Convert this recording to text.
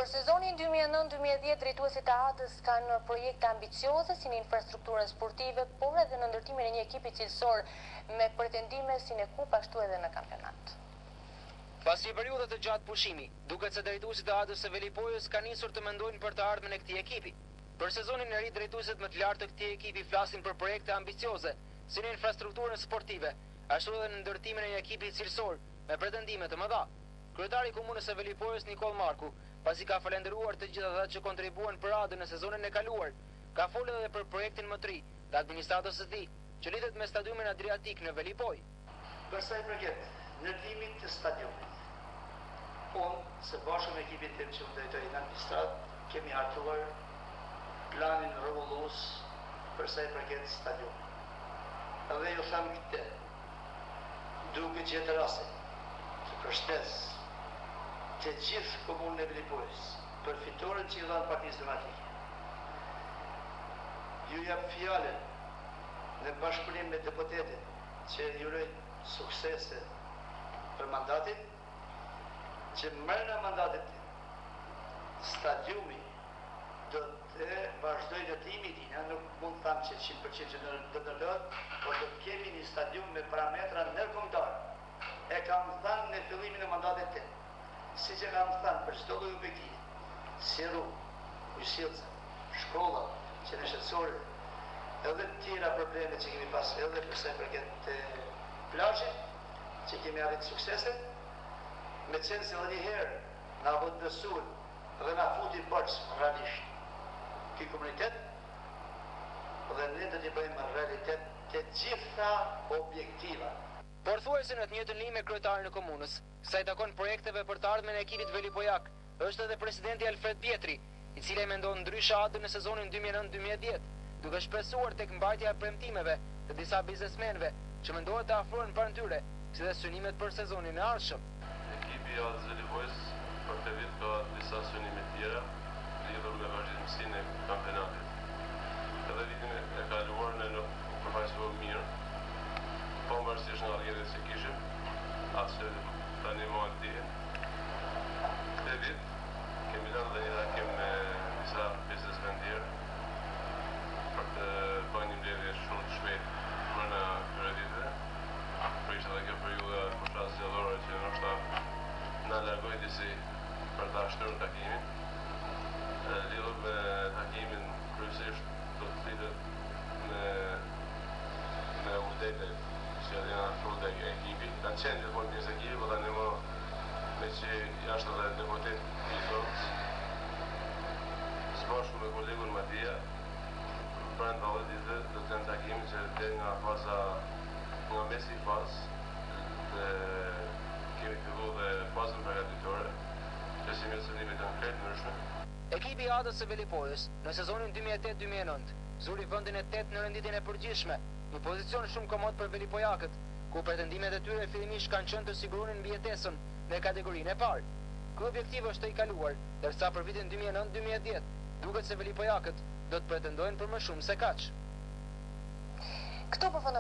Për sezonin 2009-2010 drejtuesit e Adës kanë projekte ambicioze si në infrastrukturën sportive, por edhe në ndërtimin e një ekipi cilësor me pretendime si në kupë ashtu edhe në kampionat. Pas një periudhe të gjatë pushimi, duket se drejtuesit e Adës së Velipojës kanë nisur të mendojnë për të ardhmen e këtij ekipi. Për sezonin e ri drejtuesit më të lartë të këtij ekipi flasin për projekte ambicioze, si në infrastrukturën sportive, ashtu edhe në ndërtimin e një ekipi cilësor me pretendime të mëdha. Kryetari i Komunës së Velipojës, Nikoll Marku, pasi ka falënderuar të gjithë ata që kontribuan për Adën në sezonin e kaluar, ka folur edhe për projektin më të ri të administratës së tij, që lidhet me stadiumin Adriatik në Velipojë. Për sa i përket ndërtimit të stadiumit, unë, së bashku me ekipin tim që unë drejtoj në administratë, kemi hartuar planin rregullues për sa i përket stadiumit. Dhe ju them këtë, Duke gjetë rastin të përshëndes të gjithë komunën e Velipojës për fitoren që i dhanë Partisë Demokratike. Ju jap fjalën në bashkëpunim me deputetin që i uroj suksese për mandatin, që mrena mandatit tim stadiumi do të vazhdojë ndërtimi i tij, na nuk mund të them që 100% që do të ndërtohet, por do të kemi një stadium me parametra ndërkombëtarë. E kam thënë në fillimin e mandatit tim, siç e kam thënë për çdo lloj objektivi, si rrugë, ujësjellëse, shkolla, qendra shëndetësore, edhe të tjera probleme që kemi pas edhe për sa i përket plazhit, që kemi arritë sukseset, meqenëse edhe një herë na votëbesuan dhe na futi borxh realisht ky komunitet dhe ne do t'i bëjmë realitet të gjitha objektivat. Por thuajse në të njëjtën linjë me kryetarin e komunës, sa i takon projekteve për të ardhmen e ekipit velipojak, është edhe presidenti Alfred Pjetri, i cili e mendon ndryshe Adën në sezonin 2009-2010, duke shpresuar tek mbajtja e premtimeve të disa biznesmenëve që mendohet të afrohen pranë tyre, si dhe synimet për sezonin e ardhshëm. Ekipi i Adës Velipojës për këtë vit ka disa synime tjera lidhur me vazhdimësinë e kampionatit. Edhe vitin e kaluar ne nuk u përfaqësuam mirë, pavarësisht nga rrjedhjet që kishim, atë që tani më dihen. Këtë vit kemi lënë dhe një takim me disa biznesmenë tjerë për të bërë një mbledhje shumë të shpejtë mrena këtyre ditëve. Po ishte edhe kjo periudha e fushatës zgjedhore që ndoshta na largoi disi për ta shtyrë takimin. Lidhur me takimin kryesisht do të flitet me me Uldekajt që janë afru tek ekipi. Kanë qenë gjithmonë pjesë e ekipit, po tani më meqë është edhe deputet i zonës, së bashku me kolegun Matia, Brenda 10 ditëve do të kenë takimin që del nga faza nga mesi i fazës dhe kemi fillu dhe fazën përgatitore që si me synimet janë krejt ndryshme. Ekipi i Adës së Velipojës, në sezonin 2008-2009, zuri vendin e tetë në renditjen e përgjithshme, një pozicion shumë komod për velipojakët, ku pretendimet e tyre fillimisht kanë qenë të siguronin mbijetesën në kategorinë e parë. Ky objektiv është tejkaluar, ndërsa për vitin 2009-2010, duket se velipojakët do të pretendojnë për më shumë se kaq. Këtu përfundojmë.